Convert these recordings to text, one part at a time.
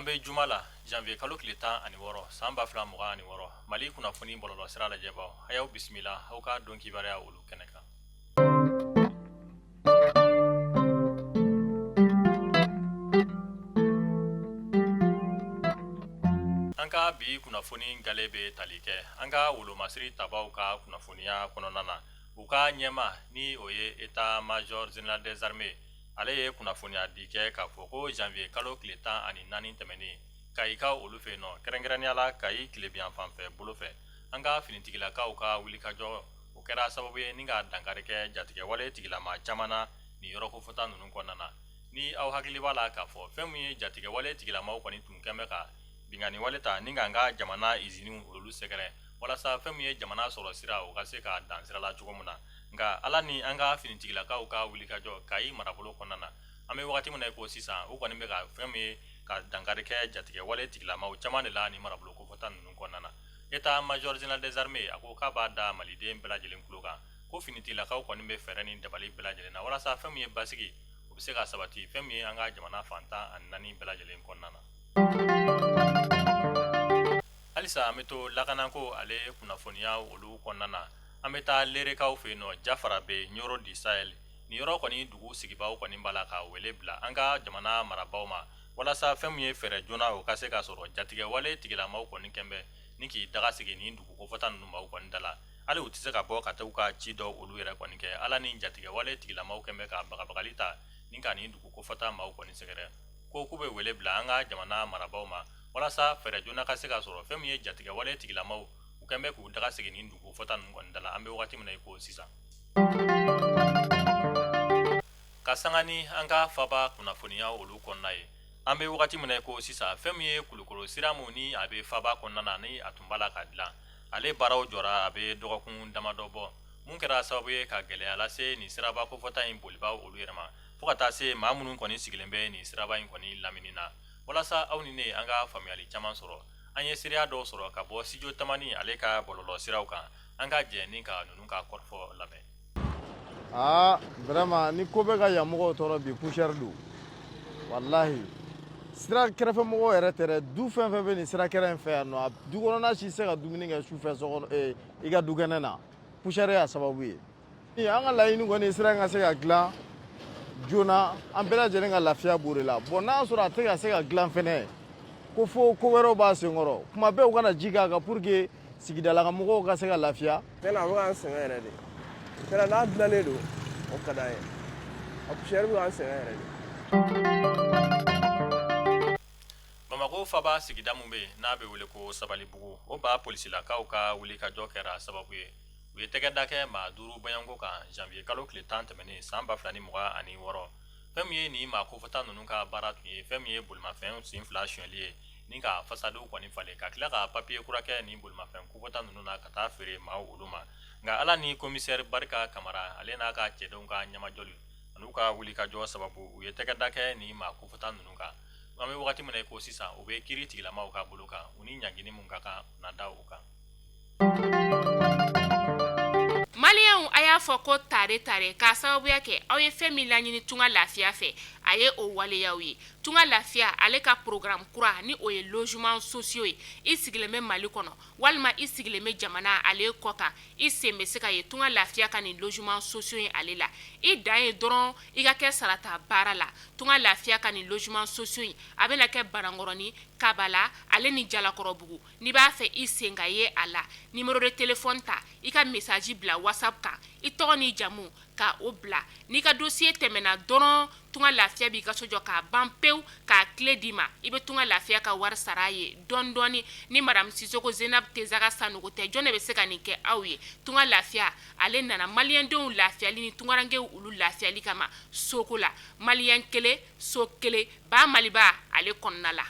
An bɛ juma la, janvier kalo tile 16 san 2026, Mali kunnafoni bɔlɔlɔ sira lajɛbaw, a y'aw bisimila aw ka don kibaruya olu kɛnɛ kan. An ka bi kunnafoni gale bɛ tali kɛ an ka wolomasiri tabaw ka kunnafoniya kɔnɔna na. U ka ɲɛmaa ni o ye état major général des armées ale ye kunnafoniya di kɛ k'a fɔ ko janvier kalo tile 14 tɛmɛnen Kayikaw olu fɛ yen nɔ, kɛrɛnkɛrɛnnenya la Kayi tilebinyanfan fɛ bolo fɛ, an ka finitigilakaw ka wulikajɔ o kɛra sababu ye ni ka dankari kɛ jatigɛwale tigilama caman na nin yɔrɔ kofɔta ninnu kɔnɔna na. Ni aw hakili b'a la k'a fɔ fɛn min ye jatigɛwale tigilamaw kɔni tun kɛn bɛ ka binkanni wale ta ni k'an ka jamana iziniw olu sɛgɛrɛ walasa fɛn min ye jamana sɔrɔ sira o ka se ka dan sira la cogo min na. Nka Ala ni an ka finitigilakaw ka wulikajɔ Kayi marabolo kɔnɔna na, an bɛ wagati min na i ko sisan, u kɔni bɛ ka fɛn min ye ka dankari kɛ jatigɛwale tigilamaw caman de la nin marabolo kofɔta ninnu kɔnɔna na. État major général des armées a ko k'a b'a da maliden bɛɛ lajɛlen tulo kan ko finitigilakaw kɔni bɛ fɛɛrɛ ni dabali bɛɛ lajɛlen na walasa fɛn min ye basigi o bɛ se ka sabati fɛn min ye an ka jamana fan 14 bɛɛ lajɛlen kɔnɔna na. Halisa an bɛ to lakanako ale kunnafoniya olu kɔnɔna na, an bɛ taa Lerekaw fɛ yen nɔ, Jafarabe, Ɲɔrɔ du Sahel nin yɔrɔ kɔni dugu sigibaaw kɔni b'a la ka wele bila an ka jamana marabaaw ma walasa fɛn min ye fɛɛrɛ joona o ka se ka sɔrɔ jatigɛwale tigilamaw kɔni kɛn bɛ ni k'i daga sigi nin dugu kofɔta ninnu maaw kɔni da la, hali u tɛ se ka bɔ ka taa u ka ci dɔ olu yɛrɛ kɔni kɛ. Ala ni jatigɛwale tigilamaw kɛn bɛ ka bagabagali ta ni ka nin dugu kofɔta maaw kɔni sɛgɛrɛ, ko k'u bɛ wele bila an ka jamana marabaaw ma walasa fɛɛrɛ joona ka se ka sɔrɔ fɛn min ye jatigɛwale tigilamaw u kɛn bɛ k'u daga sigi nin dugu kofɔta ninnu kɔni da la an bɛ wagati min na i ko sisan. Ka sanga ni an ka faba kunnafoniya olu kɔnɔna ye, an bɛ wagati min na i ko sisan, fɛn min ye Kulukoro sira min ni a bɛ faba kɔnɔna na ni a tun b'a la ka dilan, ale baaraw jɔra a bɛ dɔgɔkun damadɔ bɔ, mun kɛra sababu ye ka gɛlɛya lase nin siraba kofɔta in bolibaaw olu yɛrɛ ma, fo ka taa se maa minnu kɔni sigilen bɛ nin siraba in kɔni lamini na. Walasa aw ni ne an ka faamuyali caman sɔrɔ, an ye seereya dɔw sɔrɔ ka bɔ Studio Tamani ale ka bɔlɔlɔ siraw kan. An ka jɛ ni ka ninnu ka kɔrɔfɔ lamɛn. Aa vraiment ni ko bɛ ka yan mɔgɔw tɔɔrɔ bi, poussière don walahi. Sira kɛrɛfɛ mɔgɔw yɛrɛ tɛ dɛ, du fɛn fɛn bɛ nin sira kɛrɛ in fɛ yan nɔ, a du kɔnɔna si tɛ se ka dumuni kɛ su fɛ so kɔnɔ, i ka dukɛnɛ na. Poussière y'a sababu ye. An ka laɲini kɔni ye sira in ka se ka dilan joona, an bɛɛ lajɛlen ka lafiya b'o de la. Bon, n'a y'a sɔrɔ a tɛ ka se ka dilan fɛnɛ, ko fo ko wɛrɛw b'a senkɔrɔ, kuma bɛɛ u kana ji k'a kan pour que sigidala ka mɔgɔw ka se ka lafiya. Tiɲɛ na, a bɛ k'an sɛgɛn yɛrɛ de. Tiɲɛ na, n'a dilannen don, o ka d'an ye. A poussière bɛ k'an sɛgɛn yɛrɛ de. Bamakɔ faba sigida min bɛ yen n'a bɛ wele ko Sabalibugu, o ba polisilakaw ka wulikajɔ kɛra sababu ye u ye tɛgɛ da kɛ maa duuru bɔɲɔgɔnko kan janvier kalo tile 10 tɛmɛnen san 2026. Fɛn min ye nin maa kofɔta ninnu ka baara tun ye, fɛn min ye bolimafɛn sen fila sonyɛli ye ni ka fasadew kɔni falen ka tila ka papiye kura kɛ nin bolimafɛn kofɔta ninnu na ka taa feere maaw olu ma. Nka Ala ni komisɛri Barika Kamara ale n'a ka cɛdenw ka ɲɛmajɔli an'u ka wulikajɔ sababu, u ye tɛgɛ da kɛ nin maa kofɔta ninnu kan. An bɛ wagati min na i ko sisan, u bɛ kiiri tigilamaw ka bolo kan, u ni ɲangini min ka kan na da u kan. Maliyɛnw, a y'a fɔ ko tare tare k'a sababuya kɛ aw ye fɛn min laɲini Tunga Lafiya fɛ, a ye o waleyaw ye. Tunga Lafiya ale ka programme kura ni o ye logement sociaux ye, i sigilen bɛ Mali kɔnɔ walima i sigilen bɛ jamana ale kɔ kan, i sen bɛ se ka ye Tunga Lafiya ka nin logement sociaux in ale la. I dan ye dɔrɔn i ka kɛ sarata baara la. Tunga Lafiya ka nin logement sociaux in a bɛna kɛ Banankɔrɔni, Kabala ale ni Jalakɔrɔbugu. N'i b'a fɛ i sen ka ye a la, numéro de téléphone ta, i ka message bila WhatsApp kan, i tɔgɔ n'i jamu ka o bila. N'i ka dossier tɛmɛna dɔrɔn, Tunga Lafiya b'i ka so jɔ k'a ban pewu k'a clé d'i ma. I bɛ Tunga Lafiya ka wari sara a ye dɔɔni dɔɔni. Ni madame Sisoko Zenab Tezaga Sanogo tɛ, jɔn de bɛ se ka nin kɛ aw ye? Tunga Lafiya ale nana maliyɛndenw lafiyali ni tungarankew olu lafiyali kama soko la. Maliyɛn kelen, so kelen, ba Maliba ale kɔnɔna la.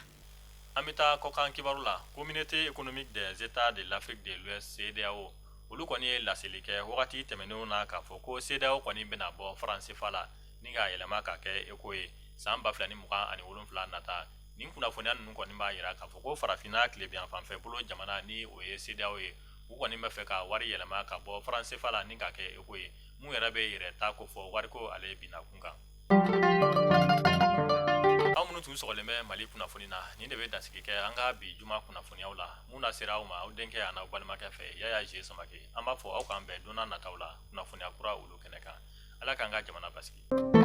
An bɛ taa kɔkan kibaru la. Communauté économique des États de l'Afrique de l'Ouest, CEDEAO, olu kɔni ye laseli kɛ wagati tɛmɛnenw na k'a fɔ ko CEDEAO kɔni bɛna bɔ franc CFA la ni k'a yɛlɛma ka kɛ ECO ye san 2027 nata. Nin kunnafoniya ninnu kɔni b'a jira k'a fɔ ko farafinna tilebinyanfanfɛ bolo jamana ni o ye CEDEAO ye, u kɔni bɛ fɛ ka wari yɛlɛma ka bɔ franc CFA la ni ka kɛ ECO ye, mun yɛrɛ bɛ yɛrɛ ta ko fɔ wariko ale binna kun kan. Aw minnu tun sɔgɔlen bɛ Mali kunnafoni na, nin de bɛ dansigi kɛ an ka bi juma kunnafoniyaw la, mun na sera aw ma aw denkɛ an'aw balimakɛ fɛ, Yaya Ze Samake. An b'a fɔ aw k'an bɛn don nataw la kunnafoniya kura olu kɛnɛ kan. Ala k'an ka jamana basigi.